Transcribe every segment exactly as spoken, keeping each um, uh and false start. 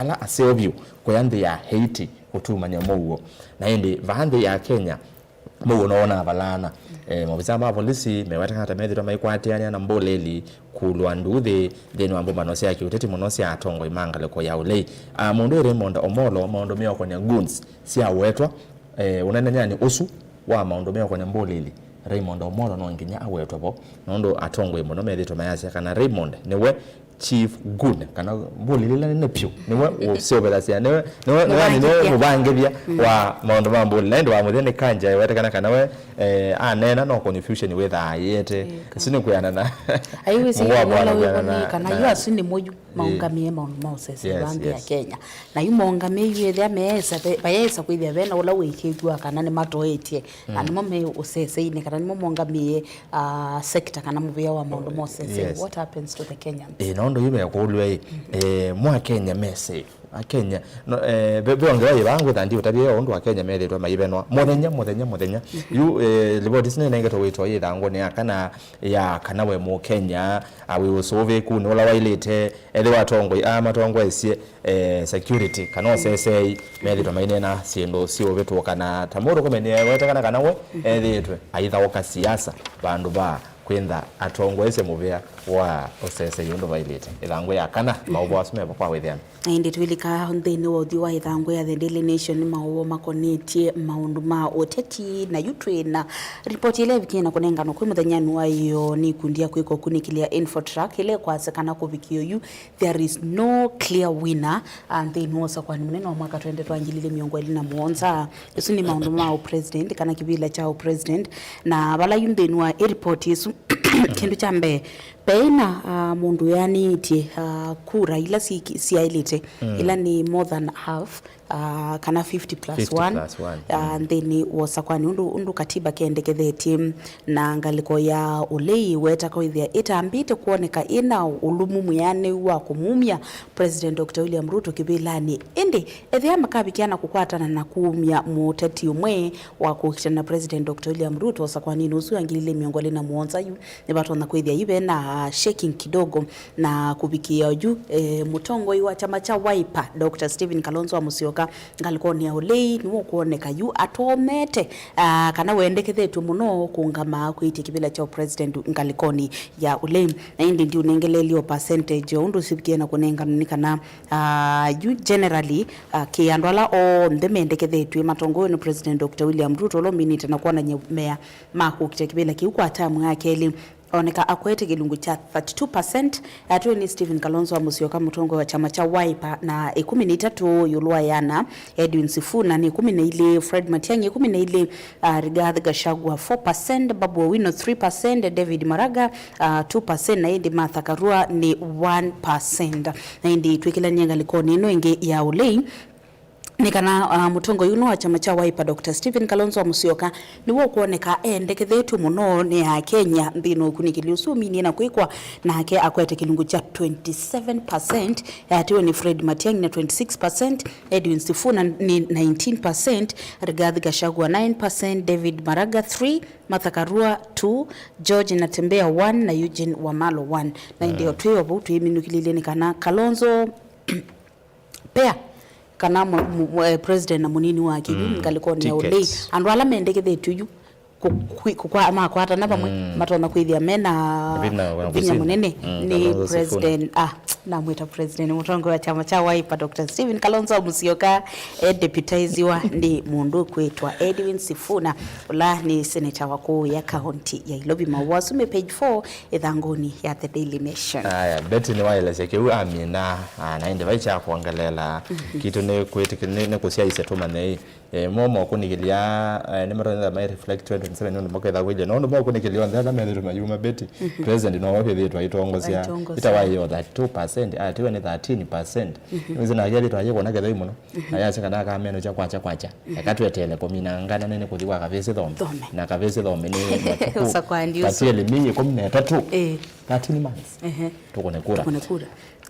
ala aseo vyũ kũya nthĩ ya Haiti kũtumany'a mũuo. Na ĩndĩ vaa nthĩ ya Kenya, mũuo no wonaa valaana. E, maovisaa ma volisi mewetekana ta methĩtwe maikwatĩanĩa na mbũlĩli kũlwa nduuthĩ nthĩnĩ wa mbũmbano sya kĩũteti mũno sya atongoi ma ngalĩko ya ũlei. A, mũndũ Raymond Omolo, maũndũ meũkonĩa goons syawetwa, e, ũnenenyanĩ ũsu wa maũndũ meũkonĩa mbũlĩli, Raymond Omolo no nginya awetwe vo, nũndũ atongoi mũno methĩtwe mayasya kana Raymond nĩwe chief goon, kana mbũlĩli ĩla nene vyũ, nĩwe ũseũvĩthasya, nĩwe, nĩwe, nĩwe, yani, nĩwe mũvangĩthya wa maũndũ ma mbũlĩli. Na ĩndĩ wa mũthya nĩ Kanja wetekana kana we, eh, aneena no confusion wĩthaa ayĩete. Ĩĩ, ĩsu nĩ kwĩanana. Aiwĩsĩ mũgwakwana ũla kwĩanana wĩw'o nĩ kana na yu asu nĩmo yu maũngamĩe maũndũ ma ũsesei, yes, wa nthĩ ya, yes, Kenya. Na yu maũngamĩe yu ethĩa meesa, ve-, vayeesa kwĩthĩa vena ũla wĩkĩtw'a kana nĩmatoetye, na nĩmo me ũseseinĩ, kana nĩmo maũngamĩe, ah, sector kana mũvĩa wa maũndũ ma ũsesei. Yes. What happens to the Kenyans? Ĩ, na ũndũ yu mekũlw'a ĩ, eh, mwa Kenya me safe? Akenya, no, eh, ve, ve ongewa yĩ vaa ngwĩtha ndiũtavye yo ũndũ Akenya methĩtwe maivenwa mũthenya, mũthenya, mũthenya. Yu, eh, livoti isu nĩnengetwe wĩtwa yĩ ĩthangũnĩ ya kana, ya kana we Mũkenya, a, wĩ ũsũvĩku nĩ ũla wailĩte, ethĩwa atongoi aa matongoesye, eh, security kana ũsesei methĩtwe maineena syĩndũ siũvĩtũka, na ta mũndũ kũmenie wetekana kana we ethĩĩtwe aithaũka siasa vandũ va kwĩntha atongoesye mũvĩa wa ũsesei ũndũ vailĩte. Ĩthangũ ya kana, maũvoo asu meva kwa wĩthĩana? Na ĩndĩ twĩlika nthĩnĩ wa ũthyũ wa ĩthangũ ya The Daily Nation, maũvoo makonetye maũndũ ma ũteti, na yu twĩ na ripoti ĩla ĩvikie na kũnenganwa kwĩ mũthenyanĩ wa ĩyoo nĩ ikundi ya kwĩka ũkunĩkĩli ya Infotrack, ĩla ĩkwasya kana kũvikĩa oyu, there is no clear winner, ah, nthĩnĩ wa ũsakũani mũnene wa mwaka twende twa ngili ilĩ mĩongo ĩlĩ na mũonza. Ĩsu nĩ maũndũ ma ũpresident kana kĩvĩla kya ũpresident, na vala yu nthĩnĩ wa ĩ ripoti ĩsu, kĩndũ kya mbee, veĩ na, ah, mũndũ weanĩĩtye, ah, kura ila syiki-, syaĩlĩte, ila nĩ more than half, ah, kana fifty plus one, fifty plus one, ah, nthĩnĩ wa ũsakũani ũndũ, ũndũ katiba kendekethetye. Na ngalĩko ya ũlei weta kwĩthĩa ĩtambĩte kwoneka ĩna ũlũmu mwĩanĩu wa kũmumya President Doctor William Ruto kĩvĩlanĩ. Ĩndĩ ethĩa makavikĩa na kũkwatana na kumya mũteti ũmwe wa kũkitana na President Doctor William Ruto ũsakũaninĩ ũsu wa ngili ilĩ mĩongo ĩlĩ na mũonza yu, nĩvatonya kwĩthĩa yu vena shaking kidogo. Na kũvikĩĩa oyu, eh, mũtongoi wa kyama kya Wiper, Doctor Stephen Kalonzo wa Musyoka, ngalĩkonĩ ya ũlei nĩwe ũkwoneka yu atomete, ah, kana wendekethetw'e mũno kũũngama kwĩtya kĩvĩla kya president ngalĩkonĩ ya ũlei. Na ĩndĩ ndiũnengeleelye o percentage o ũndũ sivikie na kũnengana nĩ kana, ah, yu generally, ah, kĩ andũ ala onthe mendekethetw'e matongoew'e nĩ President Doctor William Ruto, ũla ũminĩte na kwonany'a mea ma kũkita kĩvĩla kĩu kwa tamu ya kelĩ. Oneka akwete kĩlungu kya thirty-two percent, atiwe nĩ Stephen Kalonzo wa Musyoka, mũtongoi wa kyama kya Wiper, na ĩkũmi na itatũ ĩũlũ wa ĩana, Edwin Sifuna nĩ ĩkũmi na ilĩ, Fred Matiang'i ĩkũmi na ilĩ, ah, Rigathi Gachagua four percent, Babu Owino three percent, David Maraga, ah, two percent, na ĩndĩ Martha Karua nĩ one percent. Na ĩndĩ twĩkĩlany'e ngalĩkonĩ ĩno ĩngĩ ya ũlei, nĩ kana, ah, mũtongoi ũno wa kyama kya Wiper, Doctor Stephen Kalonzo wa Musyoka, nĩwe ũkwoneka endekethetw'e mũno nĩ Akenya nthĩnĩ wa ũkunĩkĩli ũsu ũminie na kwĩkwa, nake akwete kĩlungu kya twenty-seven percent, atiwe nĩ Fred Matiang'i na twenty-six percent, Edwin Sifuna nĩ nineteen percent, Rigathi Gachagua nine percent, David Maraga three, Martha Karua two, George Natembeya one, na Eugene Wamalwa one. Na ĩndĩ o twĩ o vau twĩminũkĩlĩlye nĩ kana Kalonzo pea kana mũ-, mũ-, mũ-, eh, president na mũnini wake yu ngalĩkonĩ ya ũlei. Ticket. Andũ ala mendekethetw'e yu kũ-, kwi-, kũkwa-, makwatana vamwe, matonya kwĩthĩa mena vinya mũnene. Nĩ Kalonzo Sifuna. President, ah, namwĩta president, mũtongoi wa kyama kya Wiper, Doctor Stephen Kalonzo Musyoka, e deputiziwa nĩ mũndũ ũkwĩtwa Edwin Sifuna, ũla nĩ senator wa kũũya kaunti ya Ilovi. Maũvoo asu me page four ĩthangũnĩ ya The Daily Nation. Aya, Betty nĩwaelesya kĩu amina, ah, na ĩndĩ vai kya kwongeleela. Kitũ nĩ kwĩtĩkĩ-, nĩ, nĩ kũsyaisye tũmanye ĩ, eh, mo mokũnĩkĩlya, eh, nĩmatonyetha mai reflect twenty twenty-seven nũndũ maketha kwĩlya. Nũndũ mokũnĩkĩlya onthe ala methĩtwe mayuma Betty, president no wavĩthĩtwe aitongosya. Aitongosya. Ĩtawa ĩyo thirty-two percent, atiwe nĩ thirteen percent. Nĩwĩsĩ nake ethĩtwe ayĩkũna kethei mũno. Na yasya kana akamenũkya kwakya kwakya. Eka tweteele kũmina ngana nĩ kũthi kwa kavĩsĩ thome. Thome. Na kavĩsĩ thome nĩ matukũ. Ũsakũani ũsu. Katiele mĩi ĩkũmi na ĩtatũ. Ĩĩ. Thirteen months. Ehe. Tũkũne kura. Tũkũne kura.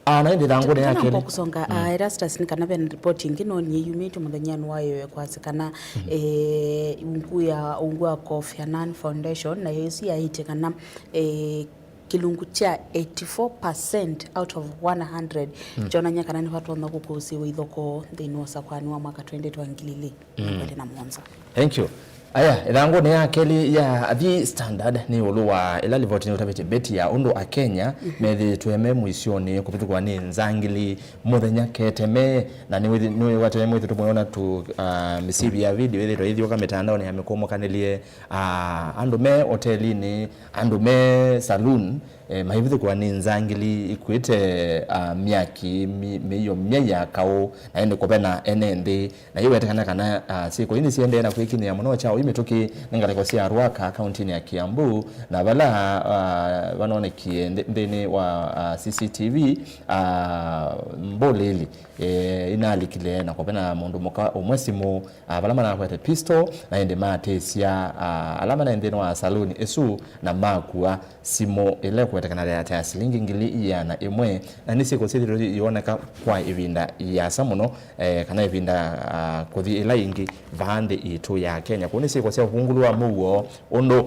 Ah, na ĩndĩ thangũnĩ ya kelĩ. Tũnamba kũsonga, ah, Erastus, nĩ kana vena ripoti ĩngĩ nonie yumĩtwe mũthenyanĩ wa ĩyo kwasya kana, eh, ungu ya, ungu wa Kofi Annan Foundation, nayo ĩsu yaĩtye kana, eh, kĩlungu kya eighty-four percent out of one hundred kyonany'a kana nĩvatonya kũkũsĩĩwa ithokoo nthĩnĩ wa ũsakũani wa mwaka twenty twenty-three na ngili ilĩ mĩongo ĩlĩ na mũonza. Thank you. Aya, ĩthangũnĩ ya kelĩ ya The Standard nĩ ĩũlũ wa ĩla livoti nĩũtavĩtye mbeti ya ũndũ Akenya methĩĩtwe me mũisyonĩ kũvĩtũkwa nĩ nzangili mũthenya keteme, na nĩwĩwatene mwĩthĩ tũmwĩona tũ, ah, mĩsivi ya video ĩthĩtwe ĩthiũka mĩtandaonĩ ya mĩkũmũkanĩlye, ah, andũ me otelinĩ, andũ me saloon, eh, maivithũkĩwa nĩ nzangili ikuĩte, ah, myaki mi-, mĩio myai ya kaũ, na ĩndĩ kũvena ene nthĩ. Na yu wetekana kana, ah, syĩko ii nĩsiendee na kwĩkinyĩa mũno kyaũ ii mĩtũkĩ nĩ ngalĩko sya Ruaka, kauntinĩ ya Kiambu, na vala, ah, vanonekie nthĩ-, nthĩnĩ wa, ah, C C T V, ah, mbũlĩli, eh, inalikile na kũvena mũndũ mũka ũmwe simũ, ah, vala manakwete pistol, na ĩndĩ maatĩsya, ah, ala manaĩ nthĩnĩ wa saluni ĩsu na makua simũ ĩla ĩkũwetekana ya, ya silingi ngili iana ĩmwe, na nĩ syĩko syĩthĩtwe iyoneka kwa ĩvinda yĩasa mũno, eh, kana ĩvinda, ah, kũthi ĩla ĩngĩ vaa nthĩ yitũ ya Kenya. Kũu nĩ syĩko sya ũvungũlu wa mũuo ũndũ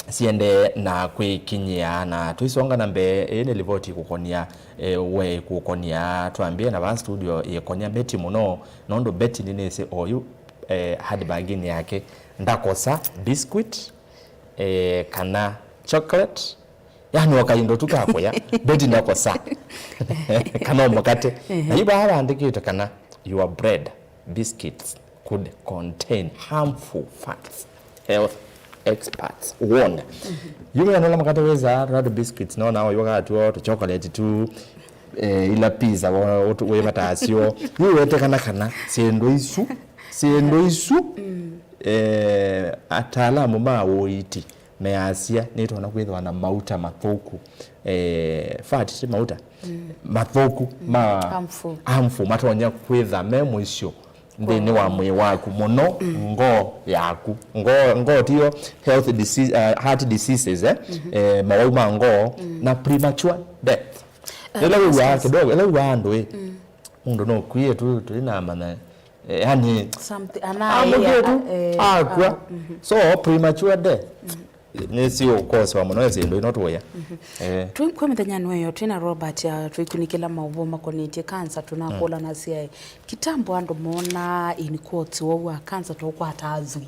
siendee na kwĩkinyĩa, na tũisonga na mbee, ĩĩ nĩ livoti kũkonia, eh, we kũkonia, twambie na vaa studio ĩkonia Betty mũno, nũndũ Betty nĩnĩsĩ oyu, eh, handbag-inĩ yake ndakosa biscuit, eh, kana chocolate, yani o kaindo tu ka kũya, Betty ndakosa kana o mũkate. Na yu vaa vandĩkĩte kana your bread, biscuits could contain harmful fats, health experts warn. Yu mĩano ĩla mũkate wĩsaa, tũla tũ biscuits, nona o yu wakatuo tũ chocolate tu, eh, ila pizza, wa-, ũtu-, wĩvataa syo. Yu wetekana kana syĩndũ isu, syĩndũ isu, eh, ataalamu ma ũiiti measya nĩtonya kwĩthĩwa na mauta mathũku, eh, fat, ti mauta, mathũku, ma harmful, matonya kwĩtha me mũisyo nthĩnĩ wa mwĩĩ waku mũno, ngoo yaku. Ngoo, ngoo tiyo health disease, uh, heart diseases, eh? Eh, mawau ma ngoo na premature death. Ĩla wĩw'aa kidogo, ĩla wĩw'aa andũ ĩ, mũndũ nũkwie tu, tũinamanya, eh, yani, something, ana amũkie tu, eh, akw'a. So, premature death. Nĩsiũkoswa mũno, ĩsĩ ĩndũ ĩno tũya. Eh. Twĩ-, kwĩ mũthenyanĩ wa ĩyo, twĩ na Robert, ah, tũikunikĩla maũvoo makonetye kansa, tũnakũlanasya, eh, kitambo andũ moonaa in quotes wou wa kansa tũkwataa athwii.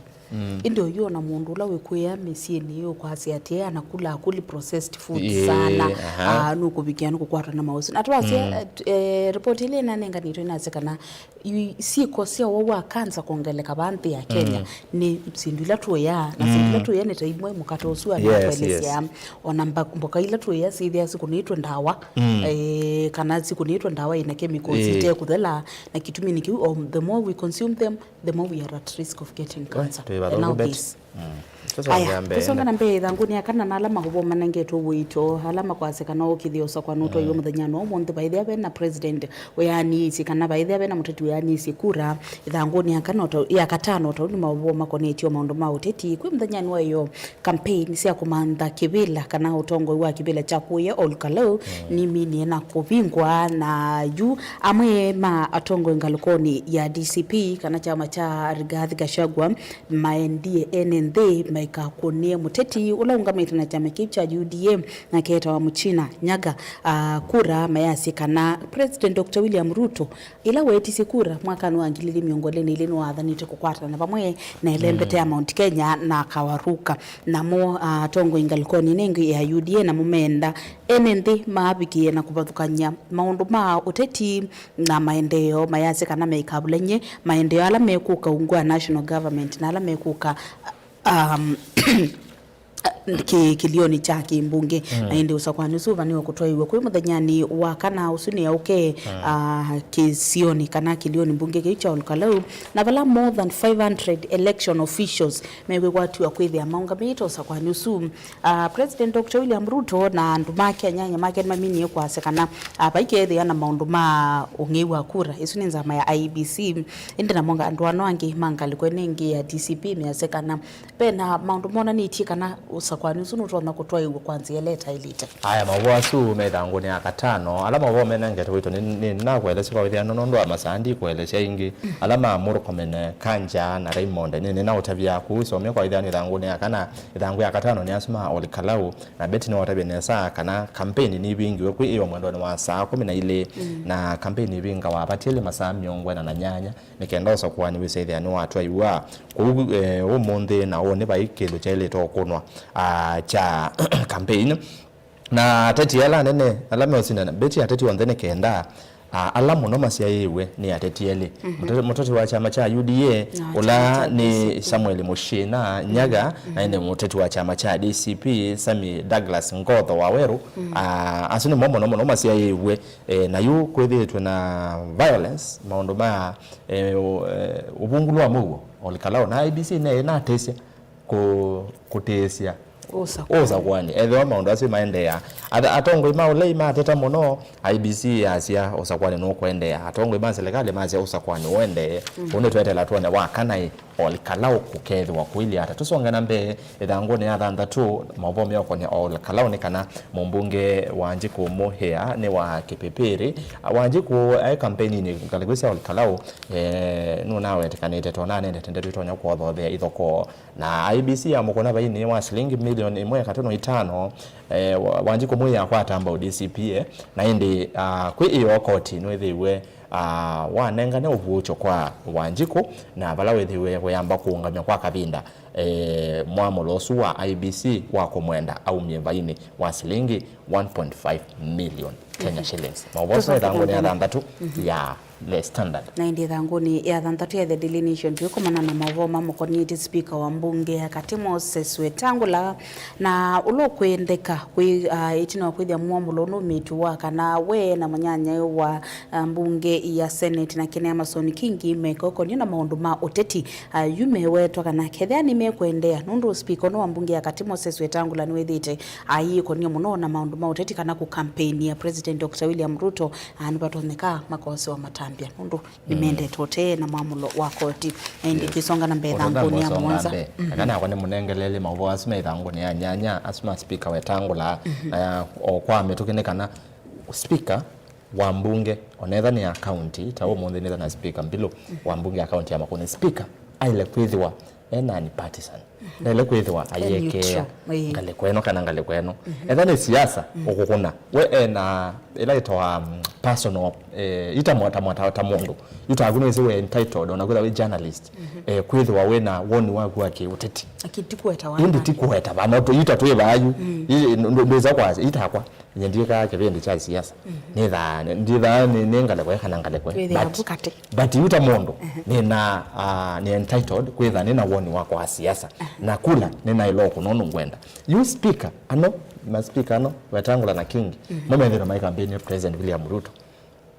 Ĩndĩ ũyu ona mũndũ ũla wĩkwĩa mĩsyĩnĩ yũkwasya atĩ anakula akuli processed food sana, ah, nũkũvikĩa nũkũkwatwa na maũsu. Na twasya, eh, t-, eh, ripoti ĩla ĩnanenganĩtwe ĩnasya kana Yu-, syĩko sya ũwau wa kansa kwongeleka vaa nthĩ ya Kenya nĩ syĩndũ ila tũyaa, na syĩndũ ila tũyaa nĩ ta imwe mũkate ũsu wa nakwelesya, ona mba-, mboka ila tũyaa syĩthĩa sikũnĩtwe ndawa, eh, kana sikũnĩtwe ndawa ina chemicals ite kũthela, na kĩtumi nĩ kĩu, o the more we consume them, the more we are at risk of getting cancer. And now this. Aya, tũsonga na mbee ĩthangũnĩ ya kana na ala maũvoo manengetwe ũito, ala makwasya kana ũkĩthĩa ũsakũa nũtwaiwe mũthenyanĩ wa ũmũnthĩ, vaĩthĩa ve na president wĩanĩisye, kana vaĩthĩa ve na mũteti wĩanĩisye kura ĩthangũnĩ ya kana, ya katano, ũtau nĩ maũvoo makonetye o maũndũ ma ũteti. Kwĩ mũthenyanĩ wa ĩyo, campaign sya kũmantha kĩvĩla kana ũtongoi wa kĩvĩla kya kũya Ol Kalou niminie na kũvingwa, na yu amwe ma atongoi ngalĩkonĩ ya D C P kana kyama kya Rigathi Gachagua maendie ene nthĩ maikakũnĩe mũteti ũla ũngamĩte na kyama kĩu kya U D A, nake etawa Mũchina Nyaga, ah, kura, mayasye kana President Doctor William Ruto, ĩla weetisye kura mwakanĩ wa ngili ilĩ mĩongo ĩlĩ na ilĩ, nĩwathanĩte kũkwatana vamwe na ĩlembete ya Mount Kenya na akawaruka. Namo, ah, atongoi ngalĩkonĩ ĩno ĩngĩ ya U D A namo meenda ene nthĩ mavikĩe na kũvathũkany'a maũndũ ma ũteti na maendeeo, mayasya kana meikavulany'e maendeeo ala mekũka ungu wa national government na ala mekũka, um, kĩ-, kĩlionĩ kya kĩmbunge. Na ĩndĩ ũsakũani ũsu ũvanĩwe kũtwaiw'a kwĩ mũthenyanĩ wa kana ũsu nĩ aũke, ah, kĩsionĩ kana kĩlionĩ mbunge kĩu kya Ol Kalou, na vala more than five hundred election officials mekwĩkwatiwa kwĩthĩa maũngamĩte ũsakũani ũsu. Ah, President Doctor William Ruto na andũ make, anyanya make nĩmaminie kwasya kana, ah, vaikeethĩa na maũndũ ma ũng'ei wa kura. Ĩsu nĩ nzama ya I E B C. Ĩndĩ namo andũ ano angĩ ma ngalĩko ĩno ĩngĩ ya D C P measya kana ve na maũndũ monanĩtye kana ũs-, ũsakũani ũsu nũtonya kũtwaĩw'a kwa nzĩa ĩla ĩtaĩlĩte. Aya, maũvoo asu me ĩthangũnĩ ya katano. Ala maũvoo menengetwe witũ nĩ, nĩ, nĩnakũelesya kwa wĩthĩano nũndũ wa masaa ndiikũelesya ĩngĩ. Ala ma Murkomen, Kanja na Raymond nĩ, nĩnaũtavya kũu. Somie kwa wĩthĩano ĩthangũnĩ ya kana, ĩthangũ ya katano nĩ asu ma Ol Kalou. Na Betty nĩwaũtavya nesa kana kampeini nĩvĩngiwe kwĩ ĩyo mwendonĩ wa saa kũmi na ilĩ, na kampeini ĩvĩngawa vatiele masaa mĩongo ĩna na nyanya, nĩ kenda ũsakũani wĩse ĩthĩa nĩwatwaiwa. Kwoou, eh, ũmũnthĩ na ũnĩ vai kĩndũ kyaĩlĩte ũkũnwa, ah, kya campaign. Na ateti ala anene ala meũsindana, Betty, ateti onthe nĩ kenda, ah, ala mũno masyaĩĩwe nĩ ateti elĩ. Mũte-, mũteti wa kyama kya U D A, na ũla nĩ Samuel Mũchina Nyaga, na ĩndĩ mũteti wa kyama kya D C P, Sammy Douglas Ngotho Waweru. Ah, asu nĩmo mũno mũno masyaĩĩwe. Eh, na yu kwĩthĩĩtwe na violence, maũndũ ma, eh, ũ-, eh, ũvungũlu wa mũuo, Ol Kalou, na I E B C ne ĩnatĩsya kũ-, kũtĩĩsya ũsakũani. Ethĩwa maũndũ asu maendeea. Ata-, atongoi ma ũlei mateta mũno, I E B C yasya ũsakũani nũkũendeea. Atongoi ma silikalĩ masya ũsakũani ũendee. Ũu nĩtweteela twone wa kana ĩ Ol Kalou kũkeethĩwa kũilyĩ ata. Tũsonge na mbee, ĩthangũnĩ ya thanthatũ, maũvoo meũkonĩa Ol Kalou nĩ kana mũmbunge Wanjikũ Mũhĩa nĩ wa Kĩpĩpĩrĩ. Wanjikũ aĩ kampeininĩ ngalĩko sya Ol Kalou, eh, nũnawetĩkanĩte tondũ nanendete ndeto itonya kũothothea ithokoo. Na I E B C yamũkũna vainĩ wa silingi milioni ĩmwe katano itano, eh, Wa-, Wanjikũ Mũhĩa akwata mbau D C P A, na ĩndĩ, ah, kwĩ ĩyo koti nĩwĩthĩiwe, ah, wanengane ũvuũkyo kwa Wanjikũ, na vala wĩthĩiwe wĩamba kũũngamya kwa kavinda, eh, mwamũlo ũsu wa I E B C wa kũmwenda aumye vainĩ wa silingi one point five million Kenya shillings. Maũvoo asu ĩthangũnĩ ya thanthatũ ya The Standard. Na ĩndĩ ĩthangũnĩ ya thanthatũ ya The Daily Nation, twĩkomana na maũvoo mamũkonĩtye spika wa mbunge ya katĩ Moses Wetangula, na ũla ũkwendeka kwĩ, ah, ĩtina wa kwĩthĩa mwamũlo ũnũmĩtw'e wa kana we na mũnyanyae wa, ah, mbunge ya Senate na Kene Amason Kingi meka ũkonio na maũndũ ma ũteti. Ah, yu mewetwa kana kethĩa nĩmekũendeea, nũndũ spika ũno wa mbunge ya katĩ Moses Wetangula nĩwĩthĩĩte aiĩkonĩa mũno na maũndũ ma ũteti kana kũkampeinia President Doctor William Ruto. Ah, nĩvatonyeka makosewa matambya nũndũ nĩmendete ũtee na mwamũlo wa koti. Na ĩndĩ, yes, kĩsonga na mbee ĩthangũnĩ ya mũonza. Kana nakwa nĩmũnengelele maũvoo asu me ĩthangũnĩ ya nyanya, asu ma spika Wetangula. Na o kwa mĩtũkĩ nĩ kana spika wa mbunge, onetha nĩ ya county, ta ũmũnthĩ nĩtha na spika Mbilu wa mbunge ya county ya Makueni. Spika aĩle kwĩthĩwa e non-partisan. Naĩle kwĩthĩwa aiekea ngalĩko ĩno kana ngalĩko ĩno. Etha nĩ siasa ũkũkũna, we ena ĩla ĩtawa, mm, personal, eh, ita mwa-, ta mwa-, ta, ta mũndũ. Yu taku nĩwĩsĩ we entitled, ona kwĩthwa wĩ journalist, eh, kwĩthĩwa wĩna woni waku wa kĩũteti. Lakini ti kũweta ĩndĩ ti kũweta vana, yu ta twĩ vaa yu. Ii, ndũ-, ndwĩsa kwasya, itakwa. Nye ndiĩkaa kĩvĩndĩ kya siasa. Nĩthaa, ndithaa nĩ, nĩ ngalĩko ĩ kana ngalĩko ĩ. But, but yu ta mũndũ, nĩna, ah, nĩ entitled kwĩtha nĩna woni wakwa wa siasa. Na kula nĩnaĩlwa kũnũndũ ngwenda. Yu speaker ano, ma speaker ano, Wetangula na Kingi, mo methĩna mai campaign ya President William Ruto.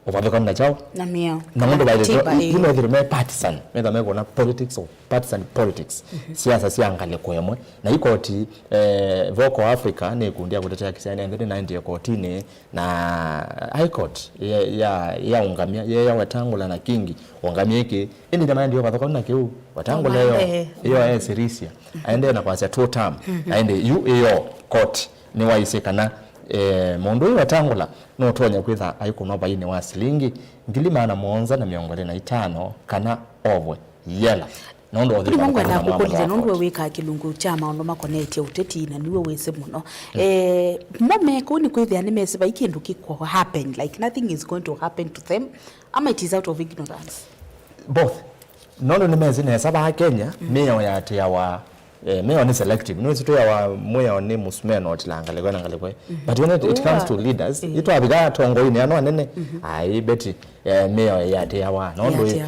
Ũvathũkanu na kyaũ? Na mĩao. Na mũndũ vaĩlĩte, yu methĩna me partisan, metha mekũna politics of partisan politics. Siasa sya ngalĩko ĩmwe. Na ikoti, eh, Vocal Africa nĩ ikundi ya kũtetea kĩsene nthĩ nĩnaendie kotinĩ, na High Court ya, ya, yaũngamya, yeya Wetangula na Kingi ũngamya ĩkĩ, ĩndĩ nĩmaendie ũvathũkanu na kĩu. Wetangula ĩyo, ĩyo esirisia. Aendee na kwasya two term. Na ĩndĩ yu ĩyo court nĩwaisye kana, eh, mũndũ ũyũ Wetangula nũtonya kwĩtha aikũnwa vainĩ wa silingi ngili maana mũonza na mĩongo ĩlĩ na itano kana ovwe yela. Nũndũ ũthi nĩmo ngwenda kũkũlĩlya, nũndũ we wĩkaa kĩlungu kya maũndũ makonetye ũteti, na nĩwe wĩsĩ mũno. Eh, mo meka ũu nĩ kwĩthĩa nĩmesĩ vai kĩndũ kĩkũ happen, like, nothing is going to happen to them, ama it is out of ignorance? Both. Nũndũ nĩmesĩ nesa vaa Kenya, mĩao yaatĩawa, eh, mĩao nĩ selective. Nĩwĩsĩ twĩawa mwĩao nĩ mũsumeno ũtilaa ngalĩko na ngalĩko. But when it, it comes to leaders, itwavika atongoinĩ ano anene, ai, beti, eh, mĩao yaatĩawa. Nũndũ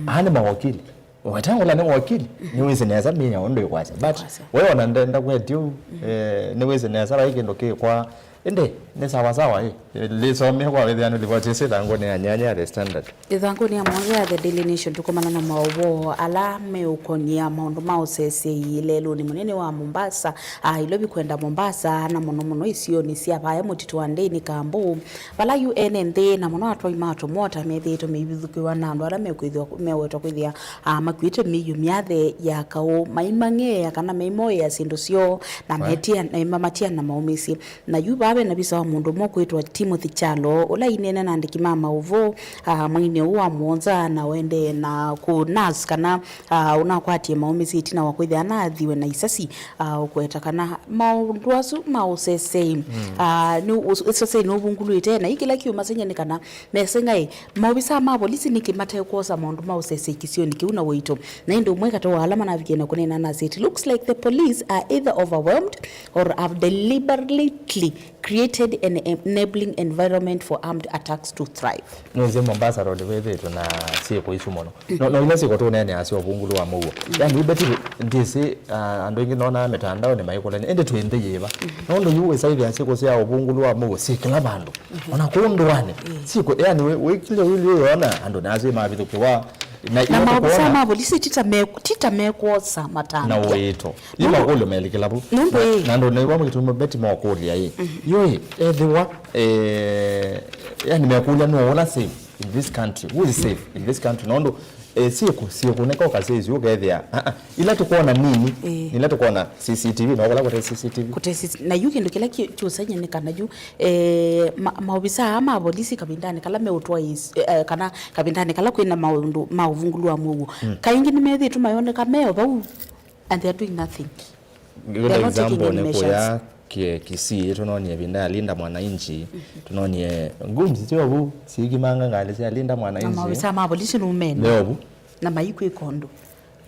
aa nĩ mawakili. Wetangula nĩ wakili, nĩwĩsĩ nesa mĩao ũndũ ĩkwasya. But we ona ndenda kwetya ũu, eh, nĩwĩsĩ nesa vai kĩndũ kĩkwa, Ĩndĩ nĩ sawa sawa ĩ. Lĩsomie kwa wĩthĩa nĩ livoti ĩsu ĩthangũnĩ ya nyanya ya The Standard. Ĩthangũnĩ ya mũonza ya The Daily Nation, tũkomana na maũvoo ala meũkonia maũndũ ma ũseseĩ lelũnĩ mũnene wa Mombasa, a, Ilovi kwenda Mombasa, na mũno mũno isionĩ sya vaya mũtitũ wa Ndĩni Kambu, vala yu ene nthĩ na mũno atwai ma tũmota methĩĩtwe meivithũkĩwa na andũ ala mekwĩthĩwa, mewetwa kwĩthĩa, a, makuĩte mĩio myathe ya kaũ, maimang'ea kana maimoea syĩndũ syoo, na metia, na mamatia na maũmĩsye. Na yu vaa ve na visa wa mũndũ ũmwe ũkwĩtwa Timothy Kyalo, ũla aineena na andĩki ma maũvoo, ah, mweinĩ ũũ wa mũonza, na ũendee na kũ nurse kana, ah, ũnakwatie maũmĩsye ĩtina wa kwĩthĩa anathiwe na isasi, ah, ũkweta kana maũndũ asu ma ũsesei, ah, nĩ ũs-, ũsesei nũvungulwĩte, na yu kĩla kĩũmaseng'ya nĩ kana meseng'ae maovisa ma volisi nĩkĩ matekwosa maũndũ ma ũsesei kĩsionĩ kĩu na ũito. Na ĩndĩ ũmwe katĩ wa ala manavikie na kũneena nasya, "It looks like the police are either overwhelmed or have deliberately created an enabling environment for armed attacks to thrive." Nĩwĩsĩ Mombasa Road wĩthĩĩtwe na syĩko isu mũno. No, no ila syĩko tũneeneasya ũvungũlu wa mũuo. Yani, Betty, ndĩsĩ, ah, andũ aingĩ nonaa mĩtandaonĩ maikũlany'a, ĩndĩ twĩ nthĩ yĩva? Nũndũ yu wĩsaĩthĩa syĩko sya ũvungũlu wa mũuo syĩ kĩla vandũ. Ona kũu ndũanĩ. Syĩko, yani, wĩ-, wĩkilye wĩlĩ ũyona andũ nasĩ mavithũkĩwa. Na, na ila maovisa tũkwona ma volisi tita me-, tita mekwosa matambya na ũito. Yu makũlyo melikĩla vu. Nũndũ na, ĩ. Na andũ nĩw'a mũkituma Betty mokũlya ĩ. Yu ĩ, ethĩwa, eh, yani mekũlya nũũ ũla safe in this country? Who is safe in this country? Nũndũ, eh, syĩko, syĩko nĩko kasĩsi ũkethĩa. Ah, ah. Ila tũkwona nini, ĩ. Ila tũkwona C C T V, no kũla kũte C C T V. Kũte C C T V. Na yu kĩndũ kĩla kĩ-, kĩũsany'a nĩ kana yu, eh, ma-, maovisa aa ma volisi kavindanĩ kala meũtwaĩs-, eh, kana kavindanĩ kala kwĩna maũndũ ma ũvungũlu wa mũuo. Kaingĩ nĩmethĩĩtwe mayoneka me o vau, and they are doing nothing. They are not taking any measures. Good example nĩ kũya Ki-, Kisii, tũnonie ĩvinda ya Linda Mwananchi, tũnonie goons syo vu, siikimanga ngalĩ sya Linda Mwananchi. Na maovisa ma volisi nũmene. Nĩ o vu. Na maikwĩka ũndũ.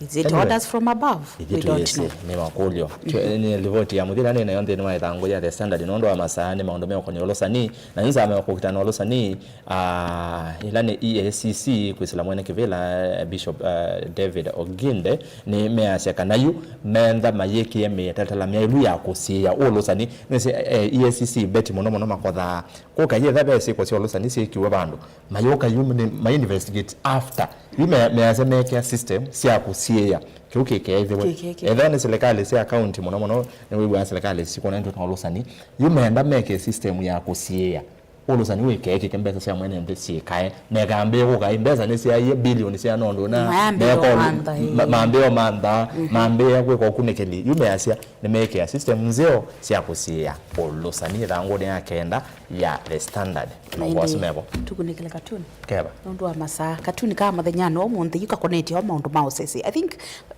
Is it orders from above? We don't know. Nĩ makũlyo. Nĩ livoti ya mũthya nĩ nayo nthĩnĩ wa ĩthangũ ya The Standard nũndũ wa masaa nĩ maũndũ meũkonia ũlũsani, na nĩnzama kũkitana ũlũsani, ah, ĩla nĩ E A C C kwĩsĩla mwene kĩvĩla, eh, Bishop, eh, David Oginde, nĩ measya kana yu meentha mayĩkĩe mĩtalatala myaĩlu ya kũsiĩĩa ũlũsani. Nĩsĩ, eh, E A C C Betty mũno mũno makothaa kũka yĩtha ve syĩko sya ũlũsani syĩkiwe vandũ. Mayũka yu nĩ ma investigate after. Yu me-, measya mekĩa system sya kũsiĩĩa kĩu kĩkeethĩwe. Kĩkeekĩwe. Ethĩwa nĩ silikalĩ sya kaunti mũno mũno, nĩwĩw'aa silikalĩ sikonetwe na ũlũsani. Yu meenda meke system ya kũsiĩĩa ũlũsani wĩkeekĩke, mbesa sya mwene nthĩ syĩkae. Mekambĩĩa kũka, mbesa nĩsyaie, bilioni sya nondũ na mambĩĩa meko-, mantha, ma-, ĩĩ. Mambĩĩa mantha, mambĩĩa kwĩka ũkunĩkĩli. Yu measya nĩmekĩa system nzeo sya kũsiĩĩa ũlũsani ĩthangũnĩ ya kenda ya The Standard. Na maũvoo asu ĩndĩ mevo. Tũkunĩkĩle katuni. Keva. Nũndũ wa masaa, katuni ka mũthenya no ũmũnthĩ yu kakonetye o maũndũ ma ũsese. I think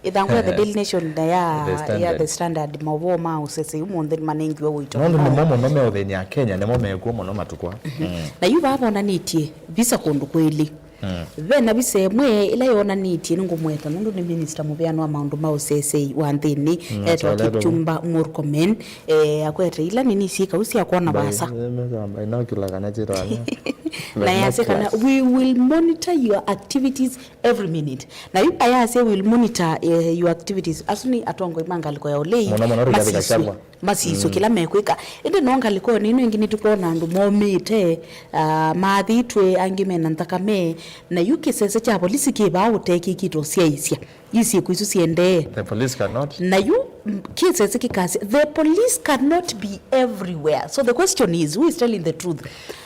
ĩthangũ ya The Daily Nation na ya, The Standard. Ya The Standard, maũvoo ma ũsese ũmũnthĩ manengiwe ũito. Nũndũ nĩmo mũno meũthĩny'a Akenya, nĩmo mekw'o mũno matukũ aa. Na yu vaa vonanĩtye visa kũndũ kwĩlĩ. Ve na visa ĩmwe ĩla yonanĩtye, nĩngũmweta nũndũ nĩ minista mũveani wa maũndũ ma ũsesei wa nthĩnĩ, etwa Kipchumba Murkomen, eh, akwete ila nini syĩ kau sya kwona vaasa. Binocular kana kyĩtwa na yasya kana, "We will monitor your activities every minute." Na yu ayasya, "We will monitor, eh, your activities." Asu nĩ atongoi ma ngalĩko ya ũlei. Mũno mũno Rigathi Gachagua. Masiswe kĩla mekwĩka. Ĩndĩ no ngalĩkonĩ ĩno ĩngĩ nĩtũkwona andũ momĩte, ah, mathitwe, angĩ mena nthakame, na yu kĩsese kya volisi kĩ vaa ũtekĩkĩte ũsyaĩĩsya yu syĩko isu siendee. The police cannot. Na yu, mm, kĩsese kĩkasya, the police cannot be everywhere. So the question is, who is telling the truth?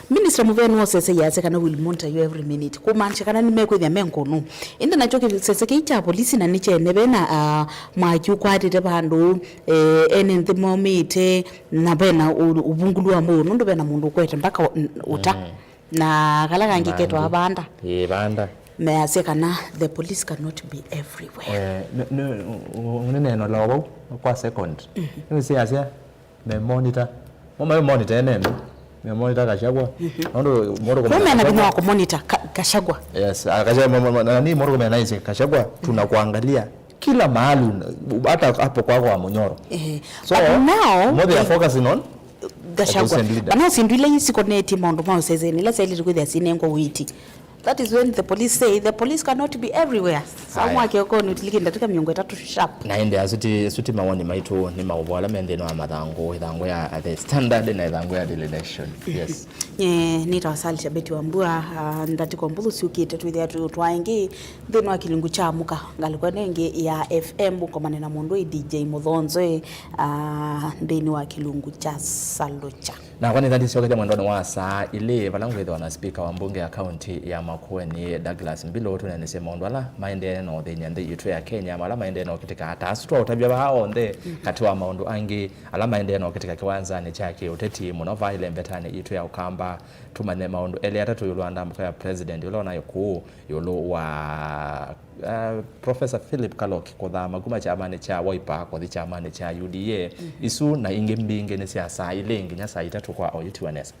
Minister mũvea nĩwosese yasya kana, "We'll monitor you every minute." Kũmaanisha kana nĩmekwĩthĩa me ngũnũ. Ĩndĩ nakyo kĩsese kĩu kya volisi na nĩ kyene vena, ah, mwaki ũkwatĩte vandũ, eh, ene nthĩ momĩte, na vena ũ-, ũvungũlu wa mũuo, nũndũ vena mũndũ ũkwete mpaka ũ-, n-, ũta. Na kala kangĩ ketwa vanda. Ĩĩ, vanda. Measya kana the police cannot be everywhere. Eh, nĩ, nĩ, ũ-, ũ-, nĩneenola o vau kwa second. Nĩwĩsĩ asya, me monitor. Mo me monitor ene nthĩ. Me monitor Gachagua. Nũndũ mũndũ kũmena vinya wa kũmonitor Ka-, Gachagua. Yes, ah, Gachagua, mo-, mo-, mo-, nani mũndũ kũmena isi Gachagua, tunakuangalia kila mahali, hata hapo kwako wa Munyoro. Eh. So, but now, mo they are focusing on Gachagua. Opposition leader. Kana syĩndũ ila isikonetye maũndũ ma ũseseni, ila syaĩlĩte kwĩthĩa sinengwa ũiiti. That is when the police say the police cannot be everywhere. Sawa. Haya. Mwake ũkoni ũtilike ndatĩka mĩongo ĩtatũ sharp. Na ĩndĩ asu ti, asu ti mawoni maitũ, nĩ maũvoo ala me nthĩnĩ wa mathangũ, ĩthangũ ya The Standard na ĩthangũ ya Daily Nation. Yes. Eh, nĩtawa Sally Shabeti wa Mbua, ah, ndatĩko mbũthũ syũkĩte twĩthĩa tũyũtwaa ĩngĩ nthĩnĩ wa kĩlungu kya Amũka, ngalĩko ĩno ĩngĩ ya F M, ũkomane na mũndũ ĩ D J Mũthonzwe, ah, nthĩnĩ wa kĩlungu kya Salũkya. Nakwa nĩtha ndĩsyokethya mwendonĩ wa saa ilĩ, vala ngwĩthĩwa na spika wa mbunge ya kaunti ya Makueni, Douglas Mbilu, tũneenesye maũndũ ala maendee na ũthĩny'a nthĩ yitũ ya Kenya, ala maendee na ũkĩtĩka ta asu twaũtavya vaa onthe, katĩ wa maũndũ angĩ ala maendee na ũkĩtĩka kĩwanzanĩ kya kĩũteti mũno vaa ĩlembetanĩ yitũ ya Ũkamba. Tũmanye maũndũ elĩ atatũ ĩũlũ wa ndambũka ya president ũla ũnaĩ kũũ ĩũlũ wa, uh, Professor Philip Kaloki kũthama kuma kyamanĩ kya Wiper kũthi kyamanĩ kya U D A. Isu na ingĩ mbingĩ nĩ sya saa ilĩ nginya saa itatũ kwa oyu tiwa nesa.